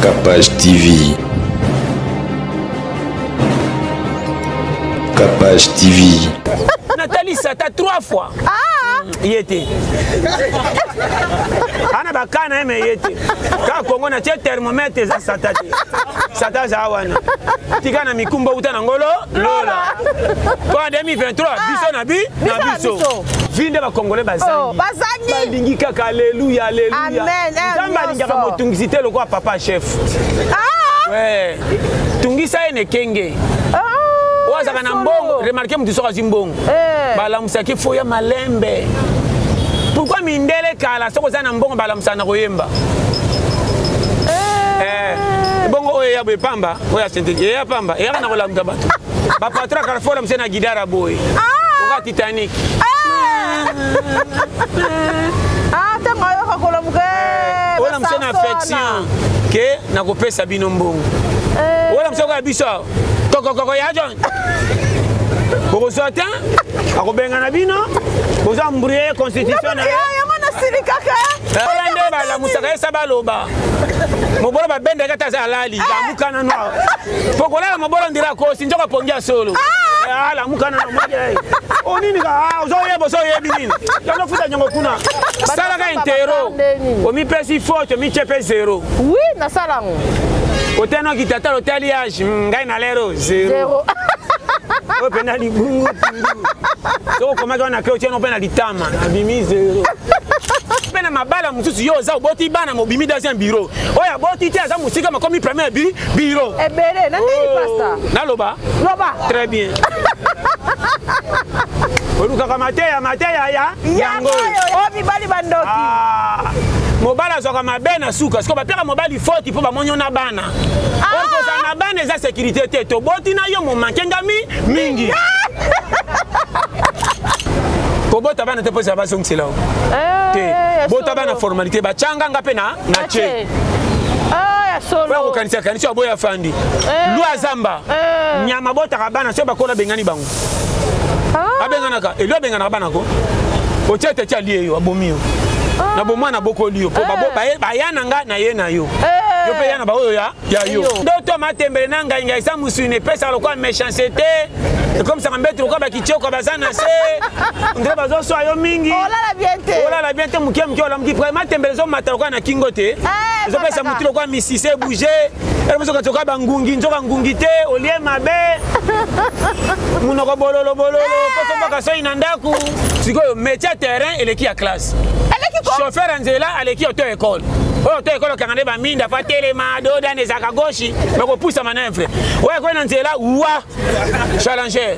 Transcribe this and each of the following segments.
Capage TV. Capage TV. Nathalie Sata trois fois. Ah. Ye te. Ana bakana ye me ye te. Kaka Congo na tie thermomètre eza Sata te. Sata aza wana. Tika na mikumba uta na ngolo lola. Po 2023 biso na bi na biso. Vi nde ba Congolais bazangi. Oh, bazangi. Balingi kaka alléluia alléluia. Amen. Eh, Nzambe alingaka motungisi te lokola papa chef. Ah. Ouais. Tungisa ye na ekenge. Ah. Oyo azalaka na mbongo, remarque moto soki azwi mbongo. Eh. Balamusaki fo ya malembe. Pourquoi mindele kala soki oza na mbongo balamusaka na koyemba? Eh. Eh. Bongo oyo ya boye pamba, oyo ya sente, ya pamba, eyaka na kolamuka bato. Ba patron ya Carrefour lamusa na guidara boye. Ah. Oka Titanic. Ah, ntango ayoka kolamuka eh, oyo lamusa na affection ke nakopesa bino mbongo. Oyo lamusa okoya biso awa. Kokokoko ya John. Bokozwa te, akobengana bino, boza embrouiller constitution na ye. Yango nasilikaka. Oyo nde balamusaka ye sa baloba. Mobolo babendaka ata aza alali, lamuka nanu awa. Po kolala mobolo ndira akosi, nzoka pongi ya solo. Ah, lamuka nanu mwaje. O nini ka, ah, ozoyeba ozoyebi nini? Yango futa nyongo kuna. Salaka intero. Omipesi faute, omitie pe zero. Oui, nasala yango. Otano kitata otali age, ngai na lero zero. Zero. Oyo mpenza libungu tundu. Soki okomaki wana ke otiano mpe na litama, nabimi zero. Mpe na mabala mosusu yo oza oboti bana mobimi dans un bureau. Oyo aboti te aza mosika makomi premier bi bureau. Ebele, na ndeni pasta. Naloba? Loba. Très bien. Olukaka mateya mateya ya yango oyo mibali bandoki. Ah, mobali azwaka mabe na suka sikoyo bapeka mobali foti mpo bamoni yo na bana. Ah. Or kozala na bana eza sécurité te, toboti na yo momanke ngami mingi. Kobota bana te mpo ezala bazongisela yo te. Bota bana formalité bachanga nga mpe na na tie. Ah, ya solo. Oyo akokanisa kanisi aboya afandi. Lwa zamba. Nyama botaka bana soki bakola bengani bango. Abenganaka, elio abenganaka bana ko. Otie te tia lie yo abomi yo. Na bomwana bokoli yo po baya na nga na ye na yo. Yo pe ya na baoyo ya ya yo. Ndoto matembele na ngai ngai sa musuni epesaka lokola méchanceté. Ekomisaka mbeto lokola bakitioko baza na se. Ndre bazoswa yo mingi. Olala bien te. Olala bien te moke moke olamuki pre matembele ezomata lokola na kingo te. Ezopesa motu lokola misise bouge. Eloko soki bangungi nzoka ngungi te olie mabe. Munoko bololo bololo poso baka soi na ndako. Sikoyo métier terrain eleki ya classe. Chauffeur ya nzela aleki auto école. Oyo auto école okanga nde baminda fa telema dodane ezalaka gauche bakopusa manœuvre. Oyo akoyi na nzela wa challenger.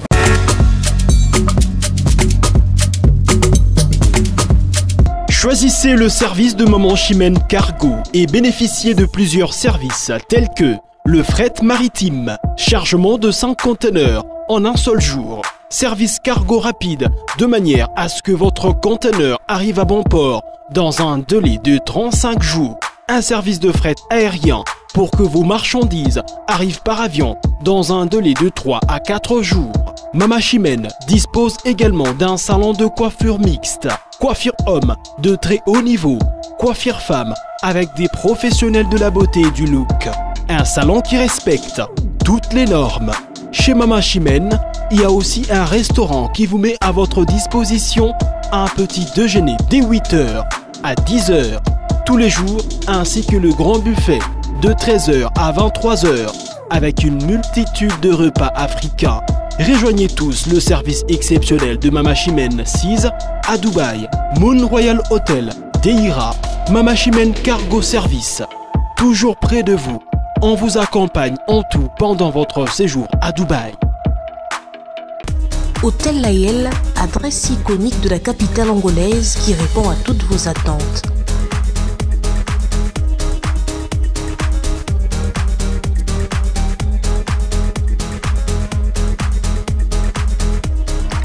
Choisissez le service de Maman Chimène Cargo et bénéficiez de plusieurs services tels que le fret maritime, chargement de 5 conteneurs en un seul jour, service cargo rapide de manière à ce que votre conteneur arrive à bon port dans un délai de 35 jours, un service de fret aérien pour que vos marchandises arrivent par avion dans un délai de 3 à 4 jours. Mama Chimène dispose également d'un salon de coiffure mixte, coiffure homme de très haut niveau, coiffure femme avec des professionnels de la beauté et du look. Un salon qui respecte toutes les normes. Chez Mama Chimène, il y a aussi un restaurant qui vous met à votre disposition un petit déjeuner dès huit heures à dix heures tous les jours, ainsi que le grand buffet de treize heures à vingt-trois heures avec une multitude de repas africains. Rejoignez tous le service exceptionnel de Mama Chimène 6 à Dubaï, Moon Royal Hotel, Deira, Mama Chimène Cargo Service. Toujours près de vous, on vous accompagne en tout pendant votre séjour à Dubaï. Hôtel Layel, adresse iconique de la capitale angolaise qui répond à toutes vos attentes.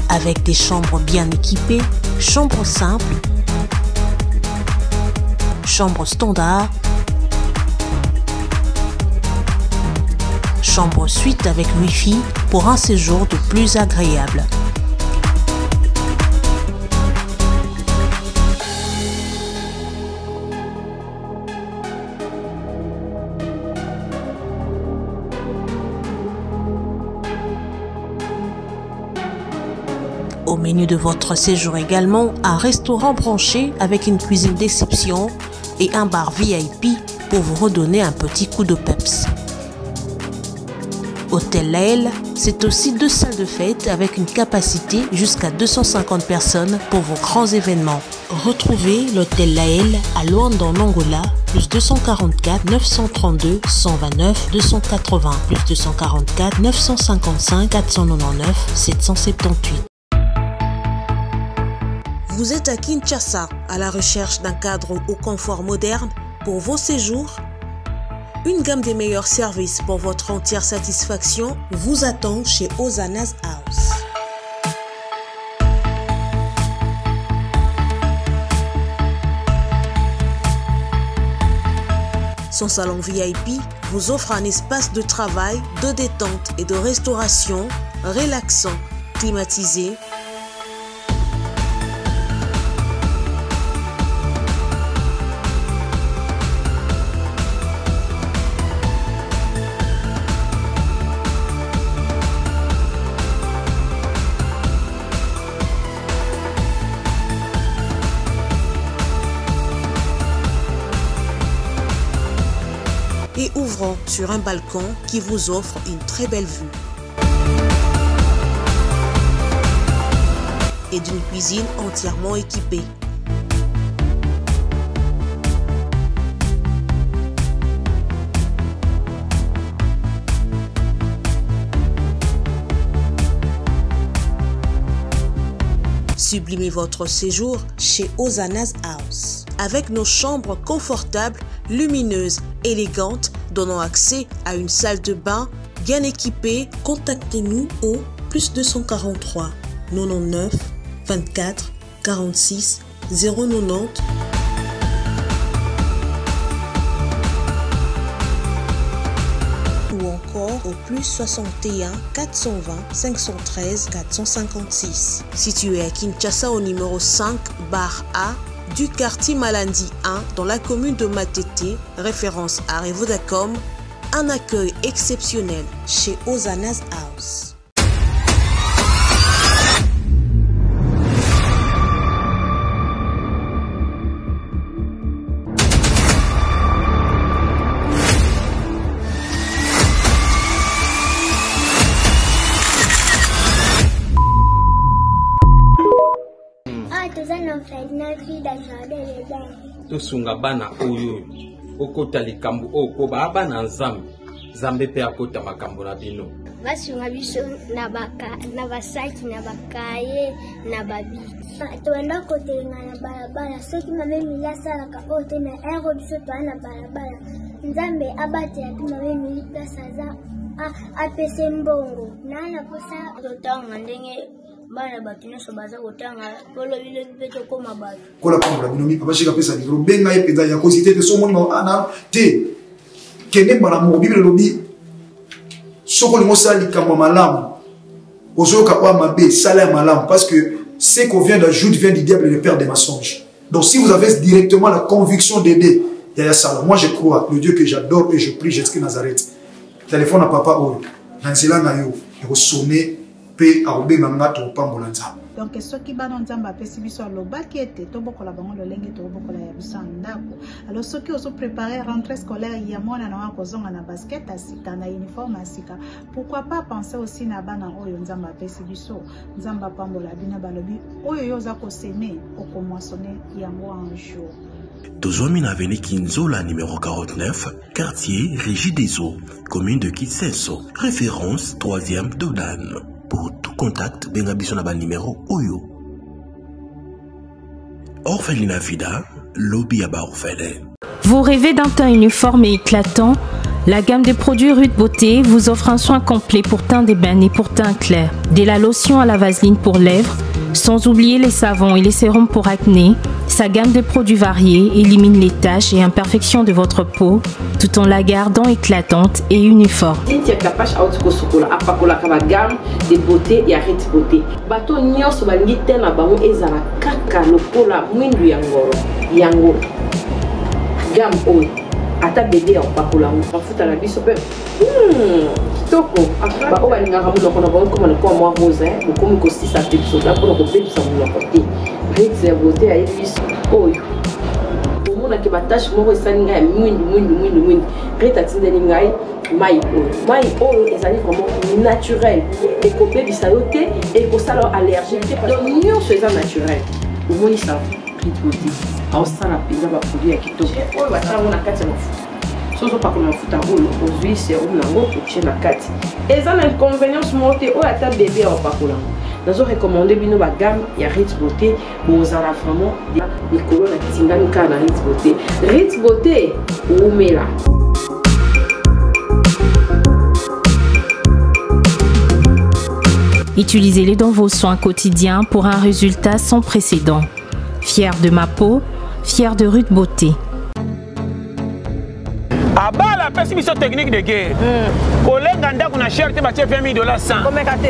Avec des chambres bien équipées, chambres simples, chambres standard, chambre suite avec Wi-Fi pour un séjour de plus agréable. Au menu de votre séjour également, un restaurant branché avec une cuisine d'exception et un bar VIP pour vous redonner un petit coup de peps. Hôtel Lael, c'est aussi deux salles de fête avec une capacité jusqu'à 250 personnes pour vos grands événements. Retrouvez l'hôtel Lael à Luanda en Angola, plus 244 932 129 280, plus 244 955 499 778. Vous êtes à Kinshasa à la recherche d'un cadre au confort moderne pour vos séjours Une gamme des meilleurs services pour votre entière satisfaction vous attend chez Ozana's House. Son salon VIP vous offre un espace de travail, de détente et de restauration relaxant, climatisé, et ouvrant sur un balcon qui vous offre une très belle vue. Et d'une cuisine entièrement équipée. Sublimez votre séjour chez Ozana's House. Avec nos chambres confortables, lumineuses, élégantes, donnant accès à une salle de bain bien équipée, contactez-nous au plus 243 99 24 46 090 ou encore au plus 61 420 513 456. Situé à Kinshasa au numéro 5 bar A du quartier Malandi 1 dans la commune de Matete, référence à Revodacom, un accueil exceptionnel chez Ozana's House. Tosunga bana oyo okota likambo oyo po baa bana nzambe nzambe mpe akota makambo na bino. Basunga biso na basaki na bakaye na babiki. Tobanda kotelenga na balabala soki mama Emilie asalaka oyo te na ero biso toya na balabala. Nzambe abatela mpe mama Emilie place aza apese mbongo. Na na posa totanga ndenge bana bato nyonso baza kotanga po lobi lobi mpe tokóma bato. Kola pambola bino mi papa shika pesa livre benga ye mpenza ya kozite te so omoni ana te kende mbala moko. Bible elobi soki olingi osala likambo ya malamu ozoyoka oyo mabe sala ya malamu, parce que ce qu'on vient d'ajoute vient du diable, le père des mensonges. Donc si vous avez directement la conviction d'aider Yaya Sala, moi je crois le Dieu que j'adore et je prie, Jésus-Christ Nazareth, téléphone à papa oyo na nzela na yo ekosone mpe akobenga nga tokopambola Nzambe. Donc soki bana Nzambe apesi biso, alobaki ete tobokola bango lolenge tokobokola ya biso ya ndako. Alors soki ozoprépare rentrée scolaire ya mwana na yo akozonga na basket ya sika, na uniforme ya sika, pourquoi pas penser aussi na bana oyo Nzambe apesi biso? Nzambe apambola bino. Balobi oyo yo oza kosemer, okomoissonner yango un jour. Tozwami na avenue Kinzola numéro 49, quartier Régie des Eaux, commune de Kisenso, référence 3e Dodan. Pour tout contact, benga biso na ba numéro oyo. Orphelinat Vida, lobi ya ba orphelin. Vous rêvez d'un teint uniforme et éclatant? La gamme de produits Rude Beauté vous offre un soin complet pour teint d'ébène et pour teint clair. De la lotion à la vaseline pour lèvres, sans oublier les savons et les sérums pour acné, sa gamme de produits variés élimine les taches et imperfections de votre peau tout en la gardant éclatante et uniforme. Cynthia Kapash auti kosukola apakolaka bagamme de beauté ya Rit Beauté. Bato nyonso balingi te na bango ezala kaka lokola mwindu ya ngolo. Yango gamme oyo ata bebe ya kopakola yango mafuta na biso mpe. Kitoko. Baoyo balingaka monoko na bango ekoma lokola mwa rose, bokomi kosisa pepsoda mpona kobebisa monoko te. Ritz ya beauté ayebi biso oyo omonaki batache moko esali ngai ya mwindu mwindu mwindu mwindu. Rit atindeli ngai mai oyo. Mai oyo ezali vraiment naturel, ekobebisa yo te, ekosala yo allergie te, donc nyonso eza naturel. Omoni savon Rit beauté aosala mpenza baproduit ya kitoko oyo batia yango na kati ya mafuta. Soki ozopakola mafuta oyo, ozwi serum nango otie na kati, eza na inconvénience moko te. Oyo ata bebe ya opakola yango, nazo recommande bino bagamme ya Rit Beauté, bozala vraiment likolo. Na tingami kaka na Rit Beauté. Rit Beauté wumela. Utilisez-les dans vos soins quotidiens pour un résultat sans précédent. Fier de ma peau, fier de Ruth Beauté. Abala apesi biso technique de guerre. Kolenga ndako na cher te, batie 20 000 dollars 100.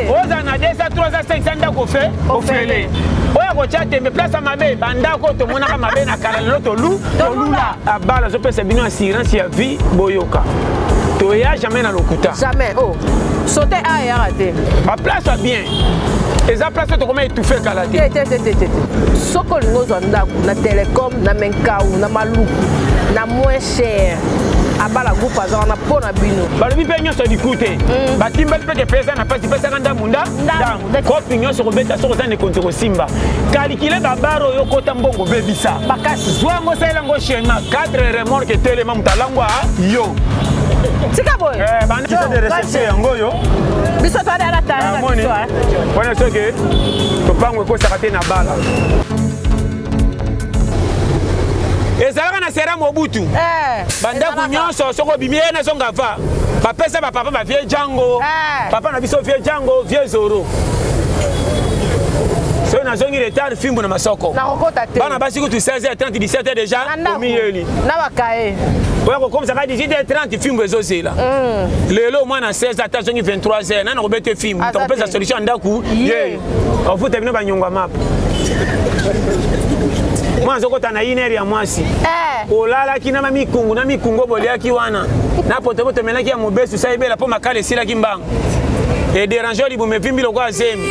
Ozala na 200, 300, 500 ndako fe ofele. Oyo akotya tembe place ya mabe, bandako oyo tomonaka mabe na kala, lelo tolu tolula. Abala azopesa bino assurance ya vie, boyoka. Toya jamais na lokuta. Jamais. Oh. Sauter a eyaka te. Baplace ya bien eza place oyo tokoma étouffe kala te. Te te te te te. Soki olingi ozwa ndako na telecom, na Menkau, na Maluku, na moins cher, Abala groupe aza wana mpo na bino. Balobi mpe nyonso liku te. Batimbali mpe ke eza na mpasi, pesaka ndambu nda ndambu kopi nyonso kobeta. Soki oza na ekonzi kosimba kalikile babare oyo okota mbongo bebisa makasi, zwa yango, salela yango schéma 4 remorque etelema, moto alangwa yo. Tika boye. Bandisa de reception yango oyo. Biso toada na tara na biso. Wana soki topango ekosaka te na bala ezalaka na sera Mobutu, bandako nyonso soki obimi ye nazonga va bapesa bapapa bavie Jango, papa na biso vie Jango, vie Zoro. Soki nazongi retard, fimbu na masoko. Bana basi kutu 16h30, 17h déjà omiyeli na bakaye. Oya kokomisaka 18h30, fimbu ezozela. Lelo mwana 16 ata azongi 23h, nani akobete fimbu? Tokopesa solution ya ndako ye ofuta bino banyongwa mapa. Mwana azokota na inere ya mwasi, olalaki na mamikungu na mikungu boliaki wana na potopoto omelaki ya mobesu, sayebela mpo makala esilaki mbangu, ederange yo, libumu evimbi lokola zemi,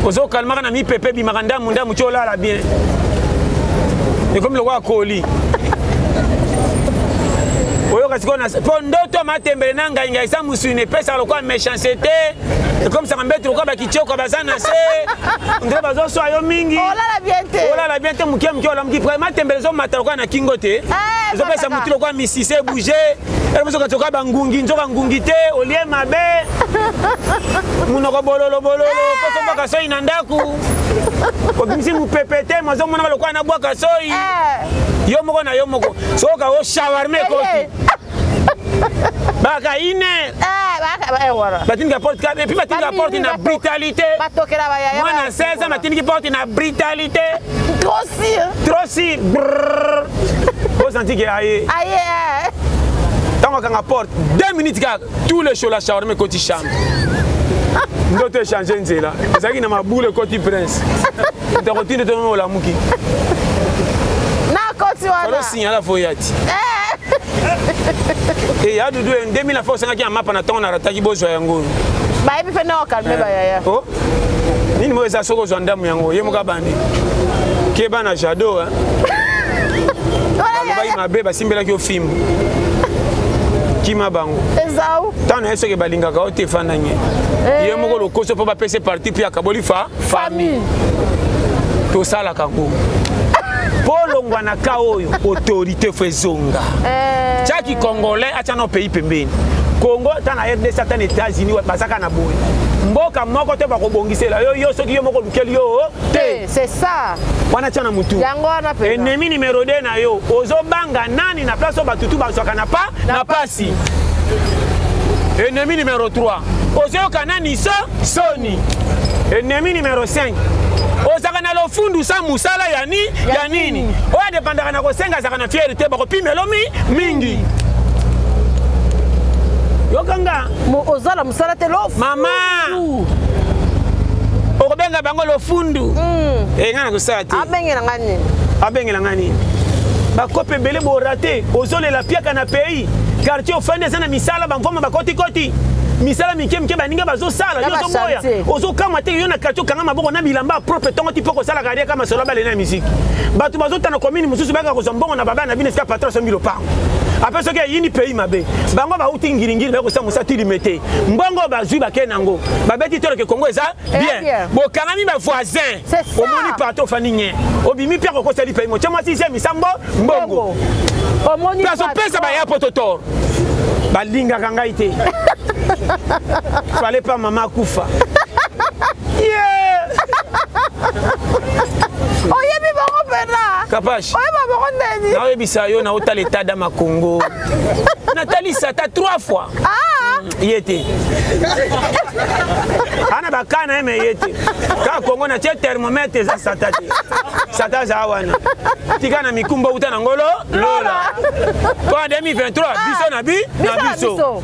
ozokalmaka na mipepe ebimaka ndamu ndamu ti olala bien, ekomi lokola koli. Oyoka sikoyo mpo ndoto matembele na ngai ngai eza mosuni epesaka lokola méchanceté, ekomisaka mbeto lokola bakitioko baza na se ndre bazoswa yo mingi. Olala bien te. Olala bien te, moke moke olamuki pre matembele ezomata lokola na kingo te, ezopesa motu lokola misise ebouge eloko soka bangungi, nzoka ngungi te, olie mabe, monoko bololo bololo, poso bwaka soi na ndako, obimisi mopepe te, mozomonaka lokola nabwaka soi yo moko na yo moko, soka o shawarme ekoti baka ine batindika porte, et puis batindika porte na brutalité. Mwana 16 ans batindiki porte na brutalité. Trop sûr. Trop sûr, osanti ke aye aye. Ntango akanga porte 2 minutes kaka, tous les shola shawarma ekoti chambre, ndoto echange nzela, ezalaki na mabulu ekoti prince, moto akotinda to olamuki. Nakoti wana. Osignala fo ya ti e ya dudu 2000 afo osengaki ya mapa na ntongo na rataki, bozwa yango. Bayebi mpe ndenge okalme bayaya. Nini moko eza soki ozwa ndamu yango ye moko abandi keba na jado balobaki mabe, basimbelaki yo fimbu, kima bango. Ezau. Ntango na ye soki balingaka yo te, efandanye ye moko lokoso mpo bapesa parti mpe akaboli fa famille. Tosalaka ngo mpo longwa na ka oyo autorité fo ezonga tiaki congolais atya na pays pembeni Congo, ata na RDC, ata na États-Unis, bazaka na boye mboka moko te bakobongisela yo yo soki yo moko olukeli yo te. C'est ça. Wana tia na mutu. Yango wana mpenza. Ennemi numéro 2 na yo, ozobanga nani na place oyo batutu bazwaka na pa na pasi? Ennemi numéro 3, ozoyoka nani so soni? Ennemi numéro 5, ozalaka na lofundu sa mosala ya ni ya nini oyo adepandaka na kosenga, azalaka na fiere te, bakopimelo mi mingi. Yokanga. Oza na mosala te, lofundu. Mama, okobenga bango lofundu. E ngai nakosala te. Abengela ngai nini? Abengela ngai nini? Bakope ebele borate, ozolela piaka na pays, quartier ofandi eza na misala, bamvoma bakotikoti. Misala mike mike baninga bazosala, yo ozoboya, ozokamwa te. Yo na quartier okanga maboko na bilamba propre ntongo ti mpo kosalaka riaka masolo balena ya miziki. Bato bazotana commune mosusu, bayaka kozwa mbongo na babana na bino esika patron asombi lopango. Ape soki eyini pays mabe, bango bauti ngiringiri, baye kosala mosala tilime te. Mbongo bazwi, bakei nango, babeti toloke Kongo eza bien. Bokangami bavoisin, omoni parti ofandi nye, obimi mpe akokosali pays motie mwasi se misambo mbongo mpe azopesa baya poto toro. Balingaka ngai te, fallait pas mama akufa. Oyebi bango mpena. Kapash. Oyeba bango ndeni. Naoyebisa yo, naotala etat ma Congo, natalisa ata trois fois. Ah. Ye te ana baka na ye me ye te kaka Kongo natie thermomètre eza sata te. Sata azala wana, tika na mikumba uta na ngolo lola mpo na 2023 biso na bi na biso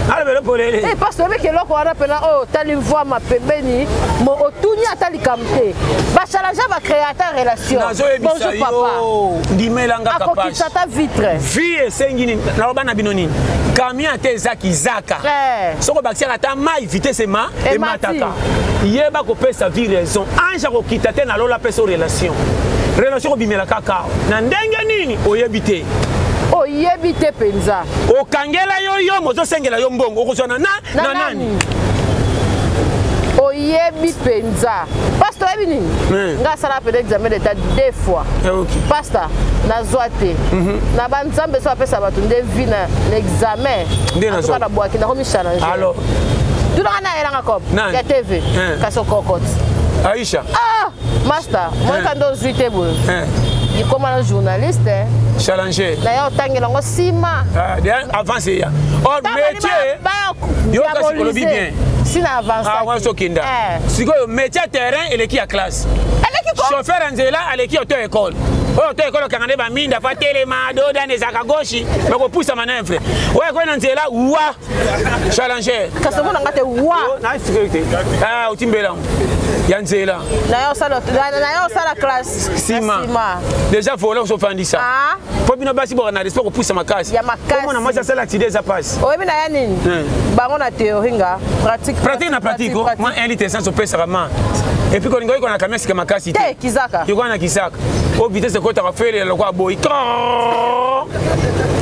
alobelo polele. Eh, parce oyebiki eloko wana mpena oyo otali mvwama pembeni mo otuni ata likambo te, bachallenger bacréer ata relation. Nazoyebisa yo, ndimelanga. Akokita ata vitre. Vie esengi nini? Naloba na bino nini? Camion ate eza kizaka, eh. Soki obakisaka ata mai, vitesse ema emataka. Yeba kopesa vie raison. Ange akokita te na lola apesa relation. Relation kobimela kaka na ndenge nini oyebi te. Oyebi te mpenza. Okangela yo yo mozosengela yo mbongo, okozwa na na nani? Oyebi mpenza, pasteur, oyebi nini? Nga asala peut examen d'état deux fois. Eh, pasteur, nazwa te. Na banzambe so apesa bato nde vie na examen antuka nabwaki, nakomi challenge. Alors tunaka nayelanga cop ya TV kasi okokoti. Aisha. Ah master, moyeka nde ozwi te boye, ikoma na journaliste. Challenger. Naye otangela yango nsima. Avance ya or métier yo kasi olobi bien. Si na avance. Ah wana sokenda sikoyo métier ya terrain eleki ya classe. Chauffeur ya nzela aleki auto école. Oyo auto école okanga nde baminda fa telema dodane ezalaka gauche, bakopusa manœuvre. Oyo ekoyi na nzela wa challenger. Kasi omona nga te wa. Na sécurité, ah otimbela ya nzela. Naye osala classe. Nsima déjà vola osofandisa mpo bino basi boka na respect kopusa makasi. Ya makasi. Omona mwasi asala accident eza pasi. Oyebi na ya nini? Bango na théorie, nga pratique. Pratique na pratique. Mwa 1 litre essence opesaka ma, et puis kolinga oyekona na camion sika makasi te. Kizaka. Yekona na kisaka o vitesse ekotaka felela lokola boyi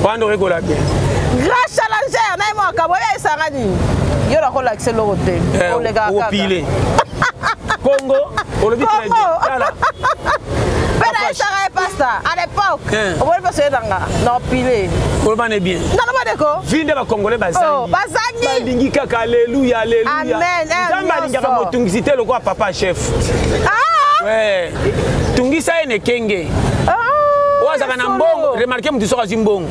wana oyekola bien. Grand challenger na ye makambo oyo ayesanga nini, yo nakolakisa eloko te. Olekaka kaka. Opile Congo olobi très bien, tala. Mpe nayesaka ye pasta à l'époque, omoni mpe soyetanga na opile. Oloba ne bien. Naloba ndeko. Vi nde bacongolais bazangi. Bazangi. Balingi kaka aleluya aleluya. Nzambe alingaka motungisi te lokola papa chef. Tungisa ye na ekenge oyo azalaka na mbongo. Remarke, motu soki azwi mbongo,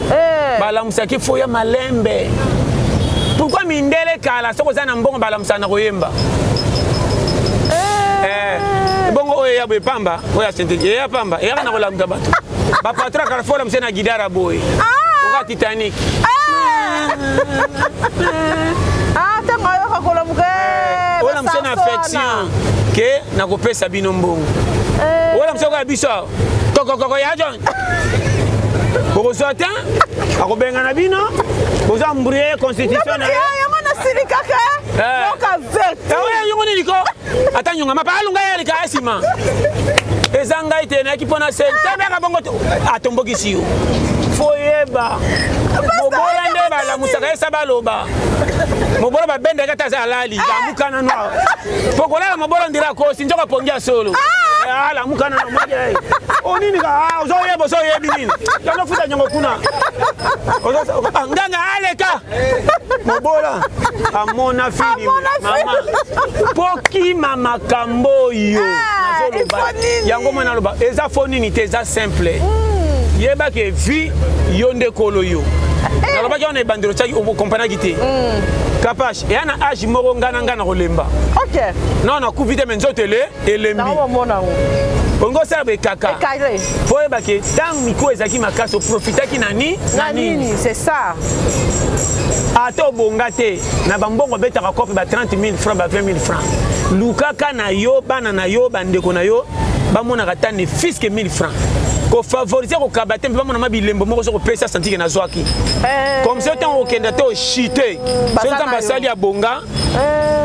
balamusaki fo ya malembe. Pourquoi mindele kala soki oza na mbongo balamusaka na koyemba? Bongo oyo eya boye pamba, oyo ya synthétique eya pamba, eyaka na kolamuka bato. Bapatron akala fo olamusa na gidara boye oka Titanic. Ntango ayoka kolamuka. Olamusa na affection ke nakopesa bino mbongo. Olamusa okoya biso awa kokokoko ya John, bokozwa te, akobengana bino, boza embrouye constitution na ye. Yango nasilikaka yoka verte. Yango nini ko ata nyonga mapa alunga ye alika ya nsima eza ngai te nayaki mpo na se tabeka bongo atombokisi yo. Foyeba mobola nde balamusaka ye sa baloba mobola babendaka ata aza alali lamuka nano po kolala mobola ndira akosi nzoka pongi ya solo. Alamuka nano o nini ka ozoyeba ozoyebi nini tozofuta nyongo kuna nganga aleka mobola amona filime mama mpo kima makambo oyo nazoloba yango mwana aloba eza fo nini te, eza simple. Yebaki vie yo nde kolo yo. Nalobaki wana ebandelo tiaki okompanaki te. Kapash eya na age moko ngai na ngai na kolemba. Non, nakufi te, me nzoto ele elembi. Olingi osala boye kaka fo oyebake ntango miko ezalaki makasi oprofitaki na ni na nini, c'est ça. Ata obonga te na bambongo obetaka kope ba 30 000 francs, ba 20 000 francs, lukaka na yo bana na yo, bandeko na yo bamonaka ata ne fiske 1000 francs. Kofavorize kokaba te mpe bamona ma bilembo moko soki opesa santike nazwaki. Comme ça ntango okenda te oshite. Soki Nzambe asali abonga,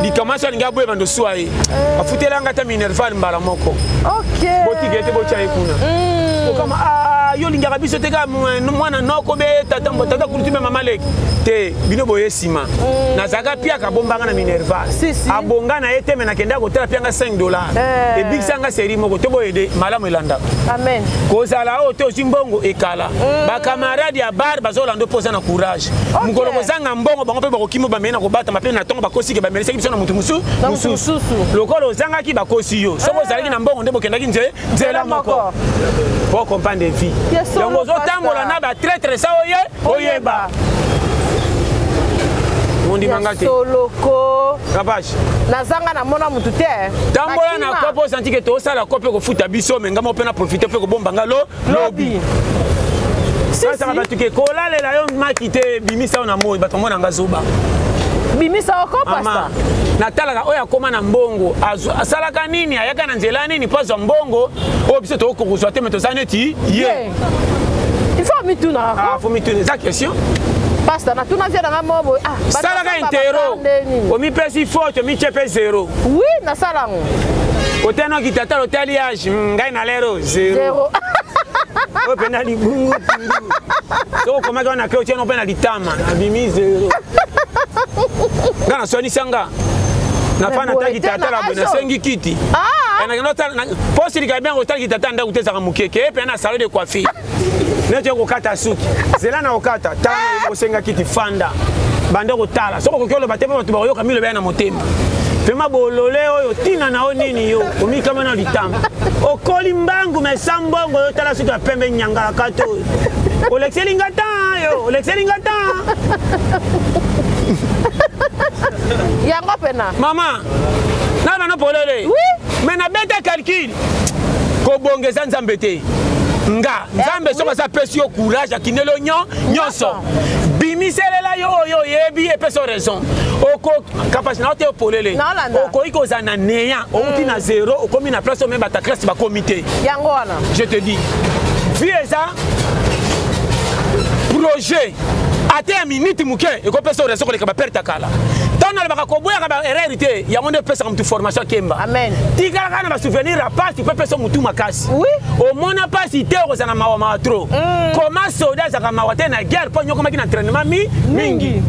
likambo nyonso alingi aboye bando swa ye. Afutela nga ata minerval mbala moko. Botika ye te, botya ye kuna. Okama ah, yo olingaka biso te kaka mwana noko be tata tata kulutu be mama leki te, bino boye nsima. Nazalaka piaka abombanga na minerval. Abonga na ye te, me nakendaka kotala pianga 5 dollars. Ebikisa nga seri moko to boyede malamu elandaka. Amen. Kozala oyo te ozwi mbongo ekala. Bakamarade ya bar bazolanda mpo oza na courage. Mokolo kozanga mbongo bango mpe bakokima bamei na kobatama mpe na ntongo bakosike bamelisaki biso na motu mosusu. Lokola ozangaki bakosi yo. Soki ozalaki na mbongo nde bokendaki nzela moko. Po comprendre vie. Donc ozotambola na ba traître sa oye oyeba. Mondimanga te. Soloko. Kapage. Nazanga na mona mutu te. Tambola na kopo osanti ke tosala kope kofuta biso me nga moko mpe na profite mpe kobomba nga lo lobi. Sasaka bato ke kolalela yo maki te, bimisa yo na moi bato bamona nga zoba. Bimisa oko pasta. Natalaka oyo akoma na mbongo asalaka nini, ayaka na nzela nini mpo azwa mbongo oyo biso tokoki kozwa te, me toza neti ye. Il faut mituna. Ah, faut mituna, eza question. Pasta, natuna vie nanga moko boye. Ah, salaka intero omipesi faute, omitie mpe zero. Oui, nasala yango. Otanoki tata otali age, ngai na lero zero. Oyo mpenza libungu tundu soki okomaki wana ke otiano mpe na litama nabimi zero. Nga naswanisa nga nafa nataki tata la boye, nasengi kiti mpo silika bien kotalaki tata ndako te, ezaka moke keye mpe na salon de coiffure neti okokata suki, zela na kokata tala osenga kiti fanda banda kotala soki okoki oloba te mpo bato bakoyoka miloba ya na motema pema bolole oyo ntina na yo nini, yo omikama na litama okoli mbangu mesa mbongo yo tala suki ya pembe nyangalaka to oyo olekiseli nga tan, yo olekiseli nga tan. Yango pena. Mama na bano polele. Oui. Me nabeta calcul kobonga eza Nzambe te, nga Nzambe soki aza apesi yo courage akindeli yo nyonso bimiselela yo oyo oyebi epesa yo raison oko capacité na yo te polele okoki kozala na néant outi na zéro okomi na place oyo me bata classe bakomi te. Yango wana. Je te dis, vie eza projet ata ya minute moke ekopesa yo raison koleka baperte ya kala. Ntango nalobaka koboyaka baerreur te, yango nde epesaka motu formation akemba. Amen. Tikalaka na basouvenir ya pasi mpo epesa motu makasi. Oui. Omona pasi te, okozala na mawa mawa trop. Comment soda azalaka mawa te na guerre mpo anyokomaki na entraînement mi mingi?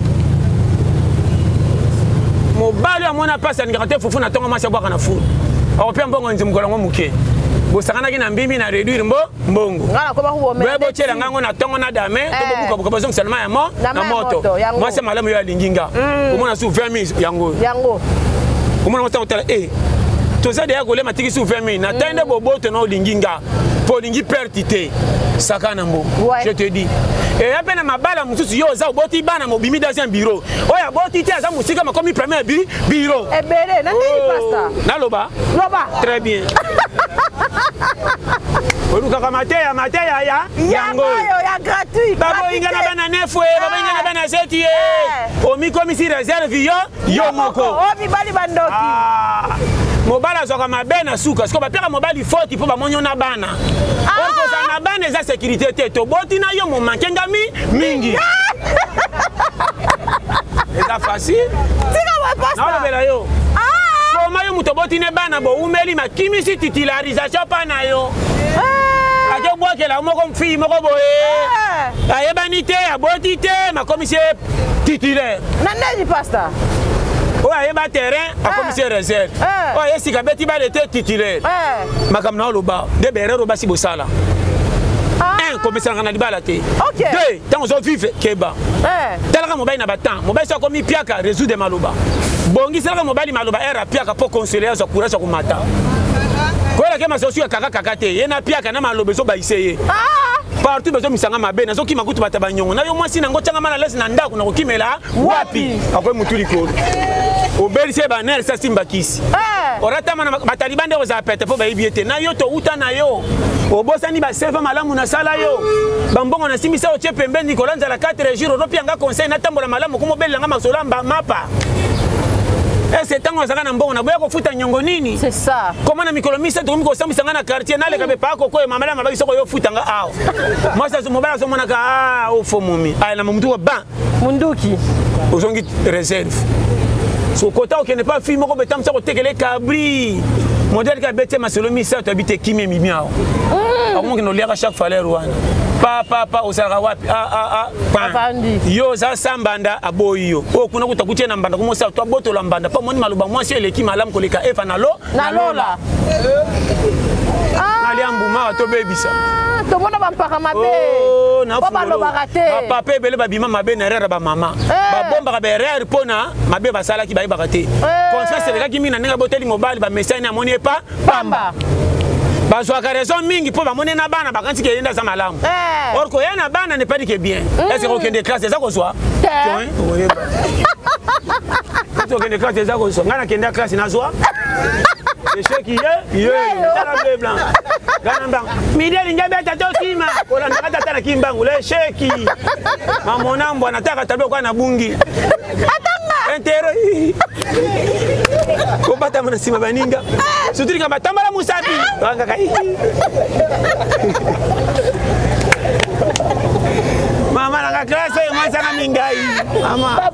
Mobali oyo amona pasi alingaka te fufu na ntongo mwasi abwaka na fulu, akopia mbongo nzi mokolo yango moke bosakanaki na mbimbi na réduire mbo mbongo botyela ngango na ntongo na dame to bobukabuka bozongisa na mai ya mo na moto. Mwasi ya malamu yo alingi nga omona su 20 000 yango yango omona mwasi otala e toza deya kolema tiki su 20 000 na tai nde boboto na olingi nga mpo olingi perte te saka na mbongo. Je te dis, eya mpe na mabala mosusu yo oza oboti bana mobimi dans un bureau oyo aboti te aza mosika makomi premier bi bureau ebele na ndeni pasta. Naloba. Loba. Très bien, olukaka mateya mateya ya yango ya gratuit. Baboyinga na bana nefu ye, baboyinga na bana zeti ye, omikomisi réserve yo yo moko. O mibali bandoki. Mobali azwaka mabe na suka siko bapiaka mobali foti mpo bamoni yo na bana. Oyo kozala na bana eza sécurité te, toboti na yo momanke ngami mingi eza facile. Tika wa pasta. Naolobela yo koma yo moto oboti ne bana bowumeli makimisi titularisation mpa na yo akebwakela moko fille moko boye ayebani te aboti te makomisi ye titulaire. Na ndeni pasta. Oyo ayeba terrain akomisi ye réserve, oyo aye sika abeti bale te titulaire. Makambo na oloba nde berero basi bosala un komisanaka na libala te. Deux, ntango ozovivre keba talaka mobali na batemps mobali so akomi piaka résoudre maloba bongiselaka mobali maloba ere apiaka mpo console azwa courage ya komata koyelake masosu ya kaka kaka te ye na piaka na maloba ezobayise ye partout bazomisanga mabe nazokima kutu bata banyongo na yo mwasi nango tyanga mal à l'aise na ndako nakokimela wapi akoyi mutu likolo obelisi ye banere sasimba kisi oratama na bataliban nde kozala pete mpo bayebi ye te na yo touta na yo obosani baseva malamu nasala yo bambongo nasimbisa otie pembeni likolo nzala 4 jours ozopia nga conseil natambola malamu komobelelanga masolo ya mapa. Ese ntango azalaka na mbongo naboya kofuta nyongo nini? C'est ça. Koma na mikolo misato tokomi kosambwisa ngai na quartier naleka mpe paa kokoyo mama na mabaki soko yo ofuta nga awa. Mwasi mobali azomonaka ah ofo momi. Aya na momutu ba. Munduki. Ozongi réserve. So kota okende pa fille moko betamisa kotekele cabri. Modèle ka bete masolo misato abite kimia mimi awa. Akomokende oliaka chaque valeur wana. Pa pa pa osalaka wapi? Ah ah ah. Yo oza sa mbanda aboyi yo oyo kuna kuta kutie na mbanda komosala to abotola mbanda mpo amoni maloba mwasi eleki malamu koleka eva na lo na lola nalia mbuma tobebisa ah, tomona bampaka mabe oh, po balobaka te bapapa ebele babima mabe na erreur ya bamama eh. babombaka baerreur mpo na mabe basalaki bayebaka te eh. confiance elekaki mingi na ndenge aboteli mobali bamesani amoni epa pamba bazwaka raison mingi mpo bamoni na bana bakanisi ke ye nde aza malamu eh. or koya na bana ne pas dit que bien mm. est ce que okende classe eza kozwa okende classe eza kozwa ngai nakenda classe nazwa échec ye ye tala bleu blanc gana mbangu midi elingi abeta tokima kolandaka tata na kimbangu lesheki mamona mbwa nataka tabia okaa na bungi intero kobatama na nsima baninga surtout likambo atambala mosapi kaka mama nanga classe oyo mwasanga mingai mama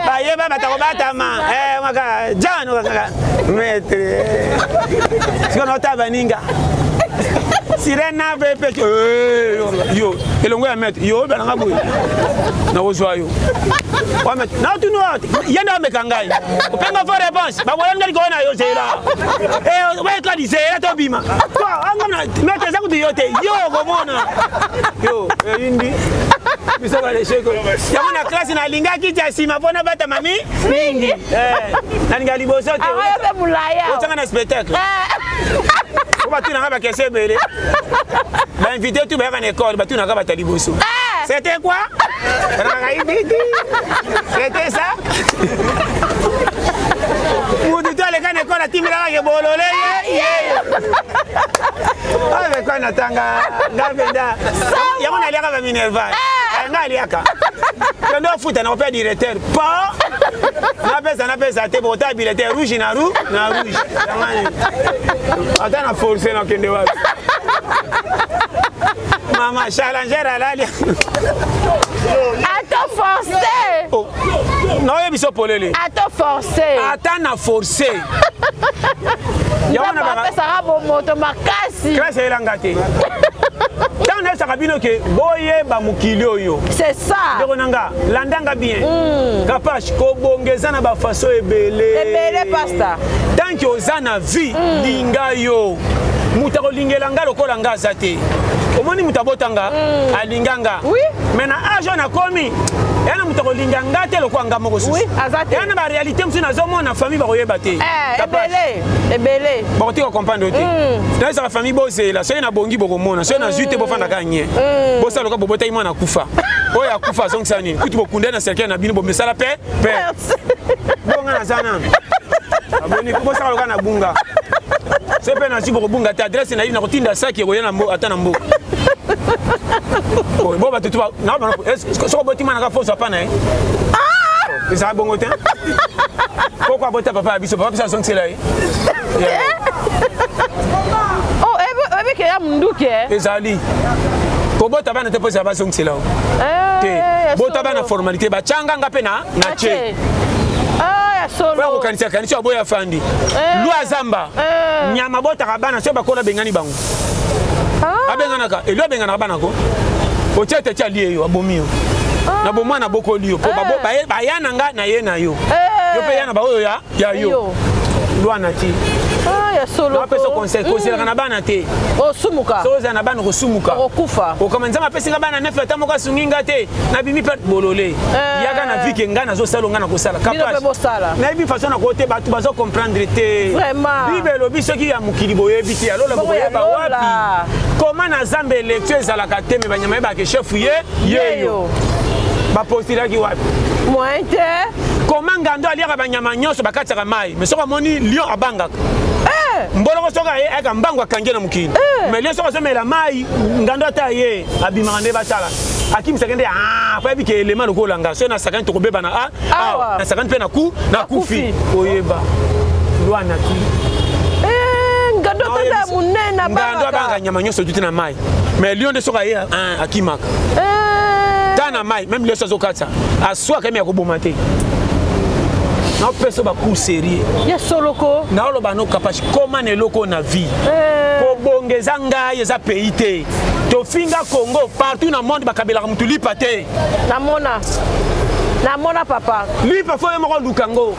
bayeba bato kobatama eh, maka jan kaka maître sikoyo naotala baninga sirene na vepe eh, yo elongo ya maître yo obananga boye nakozwa yo natuni ye nde ameka ngai openga fo réponse baboya ngai likolo na yo zela wekadi eh, zela tobima maître eza kutu yo te yo okomona yo eyindi biso balesheko yango na classe nalingaki ti ya nsima mpo nabata mami mingi eh, nalinga liboso te otyanga na spectacle po batunaka bakestion ebele bainvité tu bayaka na ekole batunaka bato ya liboso c'était quoi c'était ça mutu to aleka na ekole atimelaka ke bolole ye avekwa natanga nga mpenza yango naliaka baminerval nga aliaka kende ofuta na kopea directeur po napesa napesa te bokotala bulletin rouge na rouge na rouge ata na force nakende wapi mama challenger alali ata force oh. naoyebi biso polele ata force ata na force apesaka bomoto makasi classe eyelanga te ntango nayebisaka bino ke boyeba mokili oyo c'est ça ndeko na nga landanga bien mm. kapash kobonga eza na bafaso ebele ebele pasta tant que oza na vie mm. linga yo moto akolingela nga lokola nga aza te omoni moto abota nga mm. alinga nga oui. mais na age oyo nakomi ya na moto akolinga nga te lokola nga moko susu ya na baréalité mosusu nazomona famille bakoyeba te eh, ebele ebele bakotika comprendre te mm. nayesaka famille bozela soki nabongi bokomona soki nazwi te bofandaka nye mm. bosala loka bobotaki mwana akufa oyo akufa azongisa nini kutu bokunda na cercueil na bino bomesala pe pe bonga naza nanu aboni bosala loka na bunga soki mpe nazwi bokobunga te adresse na ye nakotinda saki ekoya ata na mboka bo bato soki oboti mwana ka foso apa na ye ah! ezala bongo te koko abota papa ya biso papa biso azongisela ye oh, ebike ya munduki eh? ezali kobota bana te mpo ezala bazongisela yo eh, te bota bana formalité batyanga nga mpe na na ce ah, oyo akokanisa kanisi aboyi afandi eh. lwa zamba nyama botaka bana soki bakola bengani bango ah. abenganaka elio abenganaka bana ko otie tete alie yo abomi yo ah. na bomwana bokoli yo mpo eh. baya na nga na ye na yo eh. yo mpe ya na baoyo ya yo lwana ti ah, napesa conseil kozelaka na bana te osumuka soki ozala na bana okosumuka okokufa okama nzambe apesi nga bana nefe ata moko asungi nga te nabimi mpe bolole eh. yaka na vie ke ngai nazosala ngai nakosala nayebi façon nako te bato bazo comprendre te bible elobi soki ya mokili boyebi te alola bokoyeba wapi koma na zamba élection ezalaka te me banyama yebaka chef ye yeyo. Bapostilaki wapi? Moyen te. Koma ngando aliaka banyama nyonso bakatisaka mai, mais soki amoni lion abangaka. Eh! Mboloko soki aye ayaka mbangu akangi ye na mokili. Eh! Mais lion soki azomela mai, ngando ata aye abimaka nde batala. Akimisaka nde ah, po ayebi ke elema lokola nga soki nasakani tokobebana ah, awa nasakani mpe naku nakufi oyeba loi nature. Eh, ngando tata ya monene abangaka. Ngando abangaka nyama nyonso tuti na mai. Mais lion nde soki aye ah, akimaka. Eh. Ta na mai même lion azokatisa aswaka ye ya koboma te. Naopesa bacours sérieux. Ya soloko. Naoloba no kapashi koma na eloko na vie. Eh. Kobonga eza ngai eza pays te. Tofinga Congo partout na monde bakabelaka mutu lipa te. Namona. Namona papa. Lipa fo ye moko luka ngo.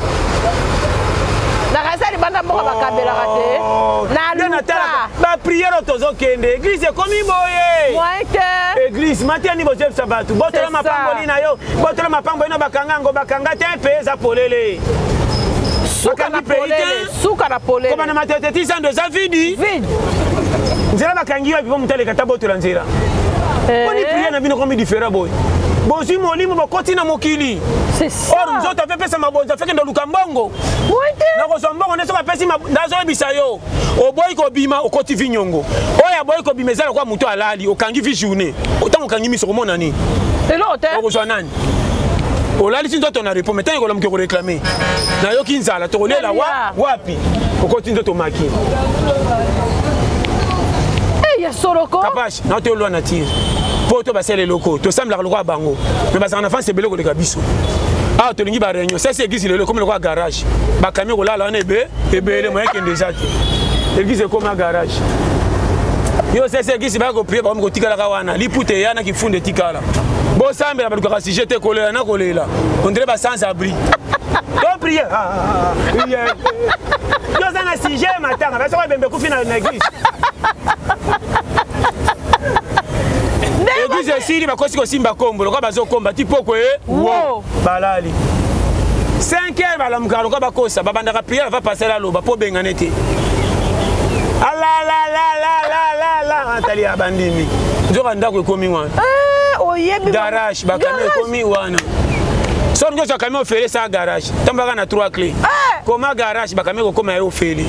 Nakasa libanda mboka bakabelaka te. Oh. Naluka. Ba prière tozokende église ekomi boye. Moyen te. Église matiani bozebisa bato. Botola mapamboli na yo. Botola mapamboli na bakanga yango bakanga te mpe eza polele. Suka na polele. Suka na polele. Kobanda matete ti zando eza vidi. Vide. Nzela bakangi yo epi moto aleka ta botola nzela. Boni prière na bino komi différent boye. Bozwi molimo bokoti na mokili. Or nzoto ape pesa mabonza afeke ndoluka mbongo. Nakozwa mbongo nde soki apesi nazoyebisa yo. Oboyi kobima okoti vi nyongo. Oyo aboyi kobima eza lokola moto alali okangi vi journée. Ntango okangi miso okomona nini? Eloko te. Okozwa nani? Olalisi nzoto na repos, mais ntango ekolamuki okoreklame. Nayoki nzala, tokolela wa wapi? Okoti nzoto maki. Eh, ya soloko. Kapash, na te olwa nature. Po to basala eloko, tosambelaka lokola bango. Mais bazalaka na France ebele koleka biso. Awa tolingi ba réunion. Ça c'est église lelo comme lokola garage. Ba camion kolala wana ebe ebele moyen kende eza te. Église ekoma garage. Yo sese église ba ko prier ba ko tikalaka wana. Liputa eya na kifunde etikala. Bosambela balukaka sujet te kolela na kolela. On dirait ba sans abri. To prier. Ah, ah, ah. Yo oza na sujet matanga, ba soko bembe kufi na église. Église esili bakosi kosimba kombo lokola bazokomba ti poko e wo balali 5 heures balamukaka lokola bakosa babandaka prière va passer aloba mpo obengane te alalalalala atali ya bandimi nzoka ndako ekomi wana oyebi garage bakami ekomi wana soki nyonso akami ofele sa garage tambaka na 3 clé koma garage bakami kokoma ye ofele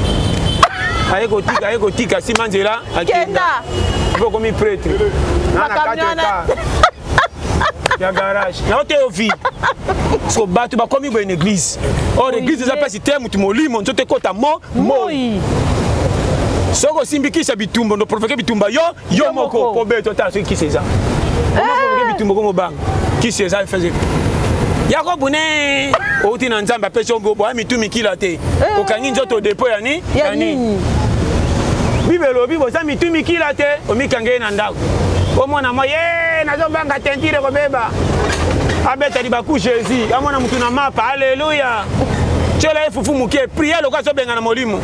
aye kotika aye kotika nsima nzela akenda mpo okomi prêtre na na 4 ya garage na ote yo vie so bato bakomi boye na église or église eza place te motu molimo nzoto ekota mo moi soki osimbi kisi ya bitumba ndo provoke bitumba yo yo moko po beto tala soki kisi eza provoke bitumba komobanga kisi eza feze yakobu ne outi na nzambe apesi yo boya mitu mikila te okangi nzoto depo ya ni ya nini bible elobi boza mitu mikila te omikange ye na ndako omona mwa ye nazobanga tentire kobeba abeta libaku jésus amona motu na mapa aleluya tyela ye fufu moke priere lokola azobengana molimo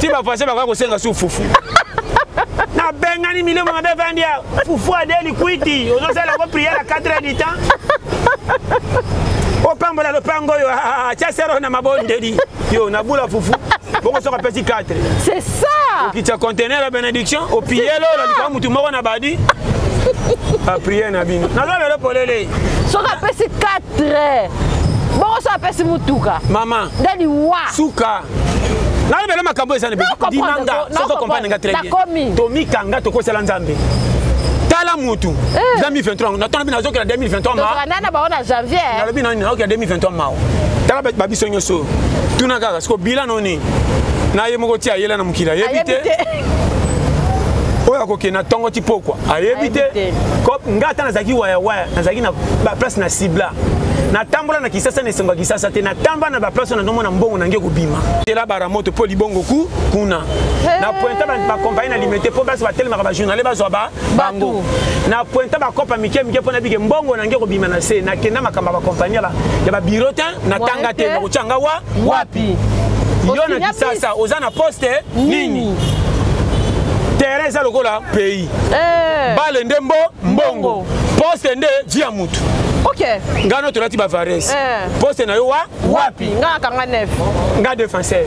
ti bavoisin bakoya kosenga su fufu nabengani milimo mabe evandi ya fufu adeli kwiti ozosala yango priere ya 4 heures du temps opambola lopango oyo tia sero na mabondeli yo nabula fufu bongo soki apesi 4 c'est ça okitya conteneur ya bénédiction opiyelo olalika motu moko na badi apriere na bino naza lelo polele soki apesi 4 bongo soki apesi motuka mama nde liwa suka nalobela makambo eza ndimanga soki okomprendre nga très bien tomikanga tokosela nzambe tala mutu 2023 natona bino nazokela 2023 ma nana bango na janvier nalobi nani nazokela 2023 mawa tala babiso nyonso tuna kaka siko bilan noni na ye moko ti ayela na mokili ayebi te oyo akokende na ntongo ti pokwa ayebi te nga ata nazalaki wayawaya nazalaki na baplace na cibla natambola na kisasa na esengo ya kisasa te natamba na baplace oyo nazomona mbongo na nge kobima tela baramoto mpo libongo ku kuna na pointa bakompagnie na limete mpo basi batelemaka bajournale bazwa ba bango na pointa bakopa mike mike mpo nabike mbongo na nge kobima na se nakenda makambo ya bakompagnie ya babiro te natanga te nakotya nga wa wapi yo na kisasa oza na poste nini terrain eza lokola pays bale nde mbo mbongo poste nde vie ya mutu ok nga no tolati bavares poste na yo wa wapi nga akanga nef nga défenseur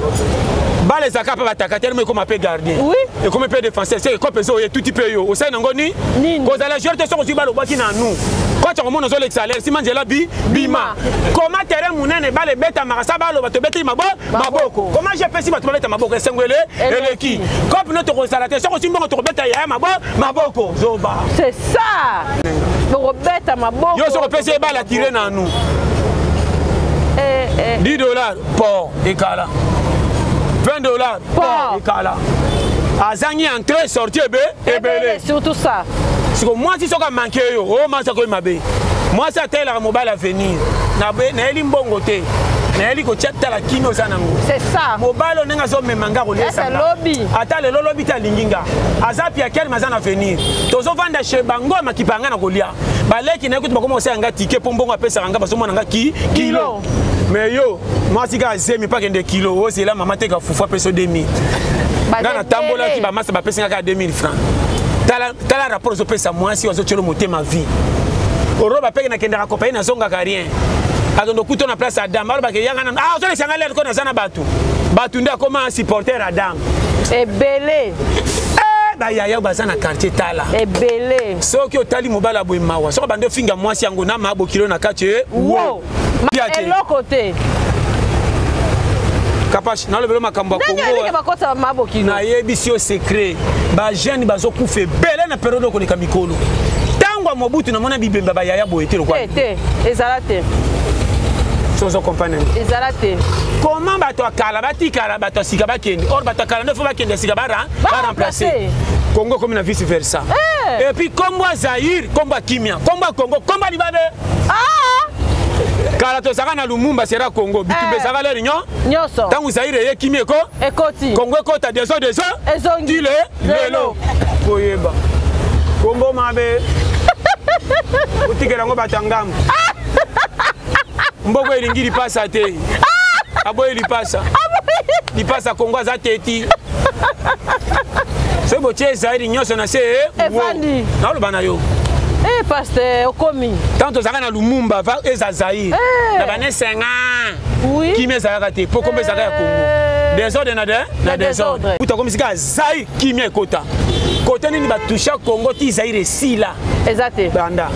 Bale ezalaka mpe bataka telema ekoma mpe gardien. Oui. Ekomi mpe défenseur. Se ekope ezo etuti mpe yo. Osali nango ni? Nini? Kozala joueur te soki ozwi bale obwaki na nous. Coach akomona ozolekisa l'air nsima nzela bi bima. Koma terrain monene bale ebetamaka sa baloba tobeteli mabo maboko. Koma GPC bato babeta maboko esengo ele eleki. Cope no tokozala te soki ozwi mbongo tokobeta yaya mabo maboko. Zoba. C'est ça. Bokobeta maboko. Yo soki opesi ye bale atire na nous. Eh, eh. 10 dollars port ekala 20 dollars port ekala azangi entrée sortie ebe ebele surtout ça. Siko mwasi soki amanke yo oyo mwasi akoyi mabe mwasi atelaka mobali avenir nayeli mbongo te nayeli kotia tala kimi oza nango. C'est ça. Mobali oyo ndenge azomema nga kolesa Ese nga. lobi. Ata lelo lobi te alingi nga aza piakelme aza na avenir tozovanda chez bango makipa nga na kolia baleki na ye kutu bakoma kosala nga tike mpo mbongo apesaka nga bazomona nga ki kilo mais yo mwasi kaka zemi mpo akende kilo ozela mama teka fufu apesa 2000 nga natambolaki bamasa bapesi nga kaka 2000 francs. Tala, tala rapport ozopesa mwasi oyo azotielo motema vie oroba peke nakendaka kopaye nazongaka rien akende okuta na place Adam alobaka eyanga nano ah ozolekisa nga lere ko naza na bato bato nde akoma supporter Adam. Ebele. Eh, bayaya oyo baza na quartier tala. Ebele. Soki otali mobali aboye mawa soki bandi ofinga mwasi yango na maa bokilo na kati e wo Pia te. Eloko te. Kapash nalobelo makambo ya ndenge Kongo alike bakotisa mabokilo. Nayebisi yo secret bajeune bazokufa ebele na periode oyo koleka mikolo ntango ya Mobutu namona bibemba bayaya boye te lokwa te te ezala te. So ozo comprendre? Ezala te. Comment bato ya kala batikala bato ya sika bakende or bato ya kala nde fo bakende ya sika baremplace Congo ekomi na vice versa. Eh. Et puis kombo ya Zaire kombo ya kimia kombo ya Congo kombo ya libabe. Ah! Kala tozalaka na Lumumba sera Congo bitumba Eh. ezalaka lere nyo nyonso. Ntango Zaire eye kimia eko ekoti. Congo ekota deso deso Ezongi. ti le lelo koyeba kombo mabe otikela yango bato ya ngambo mboko elingi lipasa te aboyi lipasa lipasa Kongo aza teti soki botie Zaire nyonso na se Efandi. Naoloba na yo. Eh, pasteur okomi. Ntango tozalaka na Lumumba va eza Zaire Eh. na bane 50 Oui. kimia ezalaka te po kombo ezalaka ya Kongo désordre na de na Na désordre désordre. kuta komi sika Zaire kimia ekota kote nini batusha Kongo ti Zaire esila. Eza te. Banda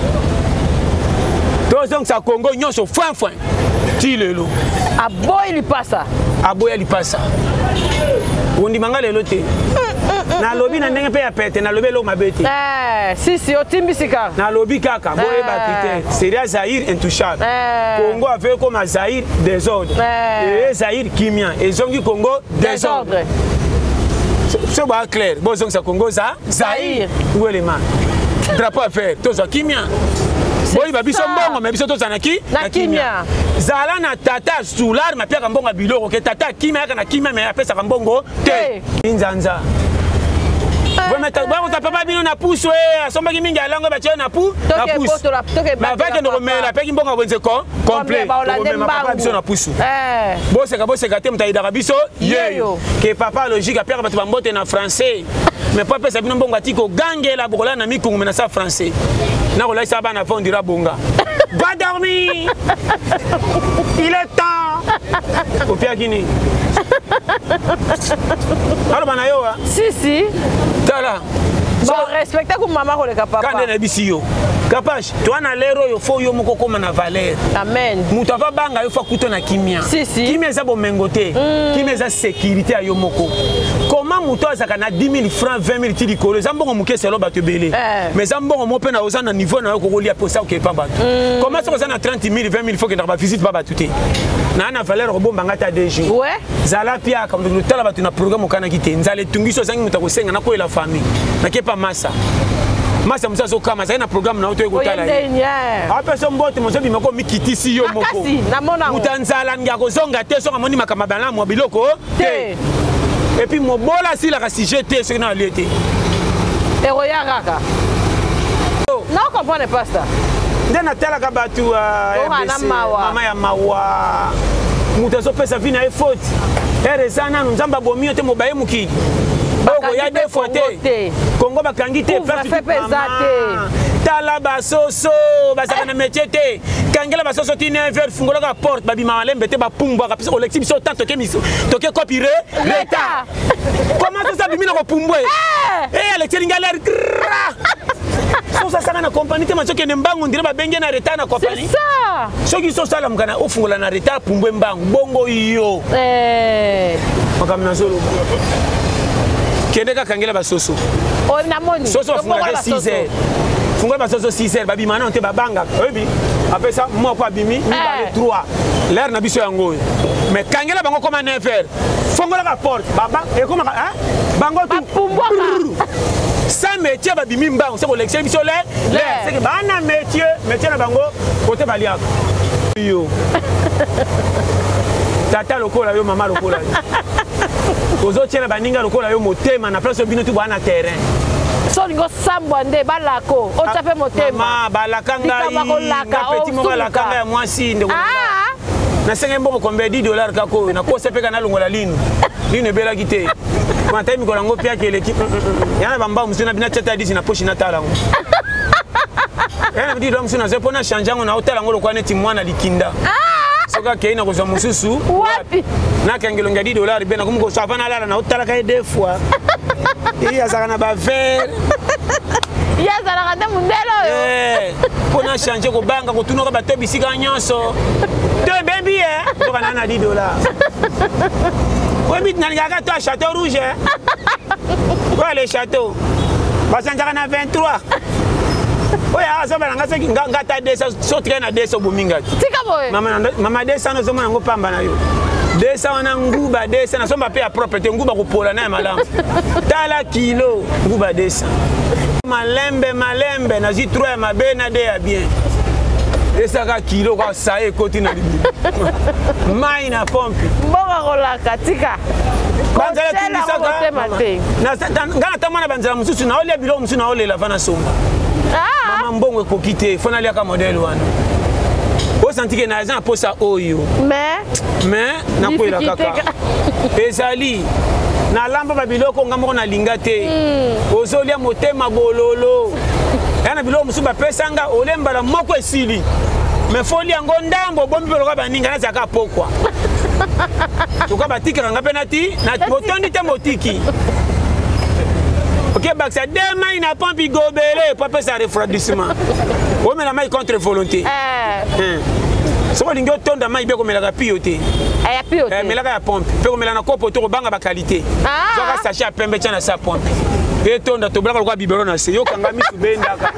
tozongisa Kongo nyonso foin foin ti lelo. Aboyi lipasa. Aboya lipasa ondima nga lelo te nalobi na ndenge mpe ya pete nalobi eloko mabe te. Eh, si si otimbisi kaka. Nalobi kaka boyeba critère seria Zaire intouchable. Eh. Congo ave ekoma Zaire désordre. Eh. Eye Zaire kimia ezongi Congo désordre. Désordre. So baa clair bozongisa Congo za Zaire welema drapeau affaire tozwa kimia boyiba biso ça. mbongo me biso tozala na ki Na kimia. Zala na tata sular mapiaka mbongo ya biloko ke tata kimia ayaka na kimia me apesaka mbongo te inzanza bakoza papa bino na pusu e asombaki mingi alango batie na pu na Toke pusu botola- toke batela bavakende papa. komela apeki mbongo ya wenze complet Baolande Tokomema papa mbangu. biso na pusu. Eh. Boseka boseka te moto ayidaka biso yeyo Yeyo. ke papa logique apiaka bato bambote na français mais po apesa bino mbongo ati kogangela bokolala na mikungu me na sa français nakolalisa bana fo ondira bonga va dormir il est temps opiaki nini aloba na yo a Si si. Tala. Bon, respecte ku mama koleka papa. Kande nayebisi yo Kapash toa na lere oyo fo yo moko okóma na valeur. Amen. Moto ava banga yo fo akuta na kimia. Si, si. Kimia eza bomengo te kimia eza sécurité ya yo moko koma moto azalaka na 10 000 francs 20 000 ti likolo eza mbongo moke selo bato ebele Eh. mais eza mbongo mo mpe na oza na niveau na yo kokolia mpo osa okepa bato koma soki oza na 30 000 20 000 fo kendaka bavisite pa bato te naa na valeur kobombanga ata 2 jours. Zala piaka moto tala bato na programme okanaki te nzala etungisi ozangi moto akosenga nakoyela famille nakepa masa masa mosu azokama azali na programme na yo toye kotala ye Oyende nye. apesa mbote mozobima ko mikitisi yo moko. Makasi, namona yango. Moto ya nzala ngi akozonga te soki amoni makambo ya malamu ya biloko te. Te. Et puis mobola asilaka sujet te soki na alie te. Eroya kaka. Na comprendre pasteur. Nde natalaka bato Oyo na RDC, mawa. mama ya mawa moto azopesa vi na ye faute ere eza nanu nzambe abomi yo te mobaye mokili. Okoya deux fois te. Congo bakangi te. Couvre-feu mpe eza te. Tala basoso bazalaka na métier te. Kangela basoso ti 9 heures fungolaka porte babima malembe te bapumbwaka biso olekisi biso temps toke miso toke kopi re retard. Comment soso abimi na kopumbwe? Eh alekisi nga l'air. Soso asaka na compagnie te mazokende mbangu ndire babenge na retard na compagnie. C'est ça. Soki soso alamuka na ofungola na retard pumbwe mbangu bongo yo. Eh. Makambo nazoloba. Kende kakangela basoso. Oh, namoni. Soso afungolaka 6 heures. Fungola basoso 6 heures babima nano te babangaka. Oyebi? Apesa moko abimi mibale 3. L'heure na biso yango oyo. Mais kangela bango koma 9 heures. Fongolaka porte. Baba ekomaka hein? Bango tu. Bapumbwaka. Sans métier babimi mbango c'est kolekisa biso l'air. L'air. C'est que bana métier, métier na bango kote baliaka. Yo. Tata lokola yo, mama lokola yo. Ozotiela baninga lokola yo motema na place oyo bino tu boa na terrain. So olingi osambwa nde balako otya mpe motema. Mama balaka ngai. Likambo kolaka, Nga petit moko alaka ngai ya mwasi ndeko. Ah! Nasengaki mbongo combien 10 dollars kaka oyo nakosa mpe kaka nalongola lino. Lino ebelaki te. Matai mikolo yango mpe eleki. Ya na bambao mosusu na bina tiata 10 na poche natala yango. Ya na 10 dollars mosusu nazwa mpo na change yango na otala yango lokola neti mwana likinda. Soki akei na kozwa mosusu wapi? Nakanga elongi ya 10 dollars be nakomi kozwa avant nalala na otalaka ye deux fois. Ye azalaka na ba verre. Ye azalaka nde mondele oyo. Eh, mpo na change kobanga kotunaka bato bisika nyonso. To ebebi ye, toka na na 10 dollars. Oyebi nalingaka to ya Château Rouge. Oyo le château. Basanzaka na 23. Oyo azoba na nga soki nga nga ta 200 so tika na 200 obomi nga. Tika boye. Mama mama 200 ozomona yango pamba na yo. 200 wana nguba 200 nasomba mpe ya propre te nguba kopola na ya malamu. Tala kilo nguba 200. Malembe malembe nazwi 3 ya mabe na 2 ya bien. Esaka kilo kwa saye ekoti na libumu. Mai na pompe. Mbongo kolaka tika. Banzala etungisaka. Nga natamwa na banzala mosusu naolia biloko mosusu naolela va nasomba. Mama mbongo ekoki te fo naliaka modèle wana. Osanti ke naza na posa oyo. Mais nakwela kaka. Ezali nalamba ba biloko nga moko nalinga te. Ozolia motema bololo. Ya na biloko mosusu bapesa nga olie mbala moko esili. Mais fo olia yango ndambo obombi mpe lokola baninga nazalaka pokwa. Toka batikaka nga mpe nati botondi te motiki. Ok, bakisa deux mai na pompe gobele po apesa refroidissement. Omela mai contre volonté. Soki olingi otonda mai be komelaka pio te. Ya pio te. Melaka ya pompe. Pe komela na kopo to kobanga ba qualité. Zwaka sachet ya pembe tia na sa pompe. Etonda tobolaka lokola biberon na se. Yo kanga misu bendaka.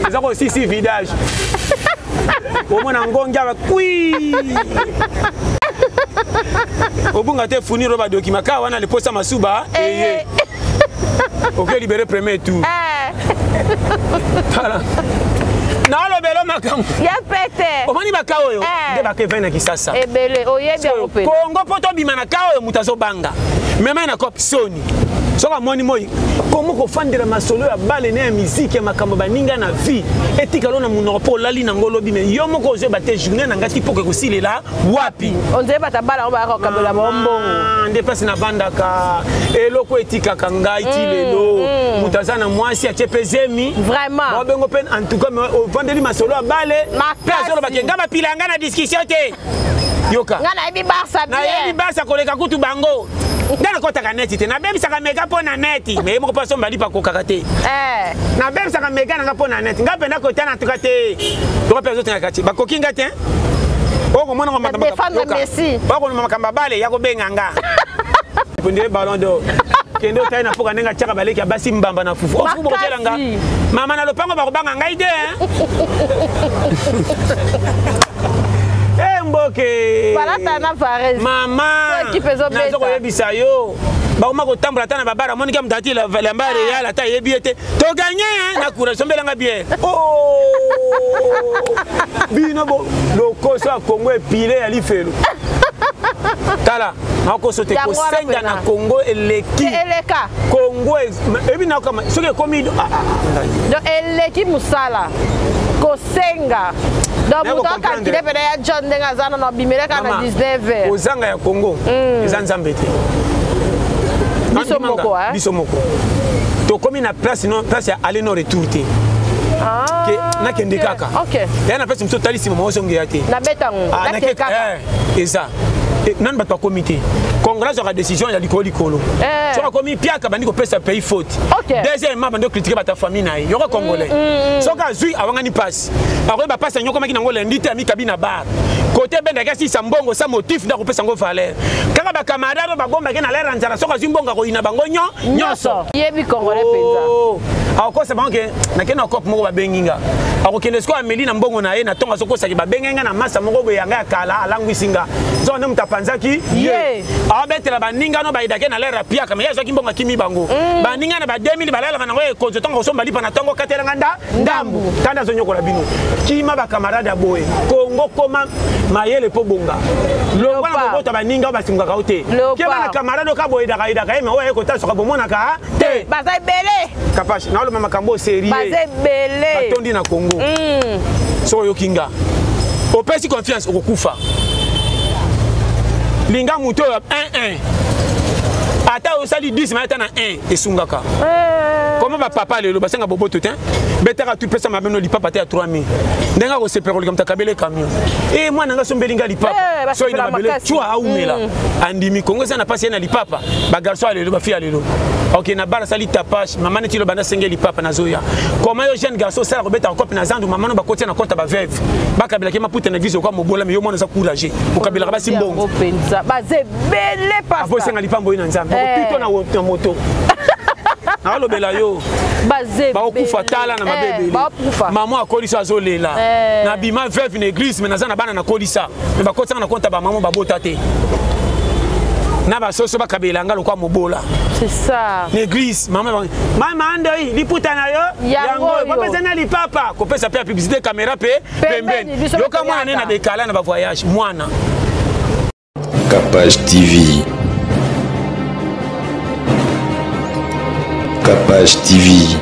Eza ko sisi vidage. Omona ngongi awa kui. Obunga te fournir ba document ka wana liposa masuba eye. Ok libéré premier tour. Tala. Nalobela makambo. Ya pete. Omoni baka oyo nde baka evai na Kisasa. Ebele oyebi yango pe. Kongo po tobima na ka oyo moto azobanga. Mema na cop soni. Soki amoni moi komo kofandela masolo ya bale na ya miziki ya makambo baninga na vie etikalo na monoko mpo olali nango lobi me yo moko ozoyeba te journée na ngai ti poko ekosilela wapi. On dirait bata bala yango bayaka kokabela bango mbongo. Nde place navandaka eloko etikaka ngai ti lelo moto aza na mwasi atie mpe zemi vraiment babengo mpe en tout cas ovandeli masolo ya bale mpe azolobake ngai bapila ngai na discussion te. Yoka ngai nayebi Barça bien, nayebi Barça koleka kutu bango. Ngai nakɔtaka neti te, nabebisaka mega mpo na neti me ye moko mpo asomba lipa akokaka te. Nabebisaka mega nanga mpo na neti ngai mpenza kotana ntuka te. Toka mpe azotengaka te bakoki nga te. Okomona ngo makambo bale ya kobenga nga ndire ballon d'or kende otali na mpoka ndenge atiaka baleki ya basi mbamba na fufu ofufu bokotiela nga mama na lopango bakobanga ngai te. Mboke mama nazo koyebisa yo bakoma kotambola ata na babara amoniki moto ati lamba real ata ayebi ye te toganye na courage sombelanga biere. Bino lokoso ya Congo epile ya lifelo. Tala nakoso te kosenga na Congo eleki. Eleka. Congo ebi na kama soki ekomi donc eleki musala kosenga. Donc moto akalkile pene ya John ndenge aza nano abimelaka na 19h. Kozanga ya Congo eza nzambe te. Biso moko, hein? Biso moko. Tokomi na place non place ya aller non retour te. Ah, Ke nakende kaka. OK. Ya na place mosusu otali nsima moko ozongeya te. Nabeta ngo. Ah, Nakende kaka. Eh, eza. Eh, nani bato bakomi te congolais azwaka décision ya likolo likolo Eh. soki akomi piaka bandi kopesa pays faute Ok. deuxièmement bandi okritike bato ya famille na ye yoko congolais soki azwi awangani mpasi akoyeba mpasi anyokomaki nango lendi te amikabi na bar kote ebendaki asisa mbongo sa motif nde akopesa yango valeur kaka bakamarade oyo babombaki na lere ya nzala soki azwi mbongo akoyina bango nyonso Yebi congolais penza. Oh. Akokosa bango ke nakende na cope moko babengi nga akokende sikoyo ameli na mbongo na ye na ntongo azokosaki babengaki nga na masa moko boye yanga ya kala alangwisi nga nzoka nde moto apanzaki ye abetela baninga no bayidake na lere ya piaka me ye azwaki mbongo akimi bango baninga na ba 2000 balalaka nango ekonzo ntongo kosomba lipa na ntongo katelanga nda ndambu kanda azonyokola bino kima bakamarade ya boye kongo koma mayele mpo bonga longwa na kobota baninga oyo basungaka yo te keba na kamarade oka boyedaka yedaka ye me oyo aye kotasoka bomonaka te baza ebele kapash naoloba makambo oyo serie baza ebele batondi na kongo soki oyoki nga opesi confiance okokufa linga moto oyo 1 1 ata osali 10 ma ata na 1 esungaka koma bapapa lelo basenga boboto te betaka tu pesa mabe no lipapa te ya 3000 ndenge akosepela koleka moto akabele camion e mwana nga sombeli nga lipapa soki na mabele cwa aumela andimi kongo eza na mpasi ye na lipapa bagarso ya lelo bafi ya lelo ok na bar asali tapage mama neti loba nasenge lipapa nazoya koma yo jeune garçon osala kobeta kope na zandu mama no bakotia na konta baveuve bakabelaki maputa na église okwa mobola me yo mwana oza courage okabelaka basi mbongo baza ebele aposenga lipambo ye na nzambe okopito na moto naolobela yo bakokufa tala na mabe ebele mama akolisa azolela nabima veuve na église me naza na bana nakolisa me bakotisanga na konta bamama babota te na basoso bakabela nga lokwa mobola C'est ça. Na église, maman mama andoi liputa na yo yango kopesa na lipapa kopesa pe ya publicité caméra pe pembeni yoka mwana ne na bekala na ba voyage mwana Capage TV. Capage TV.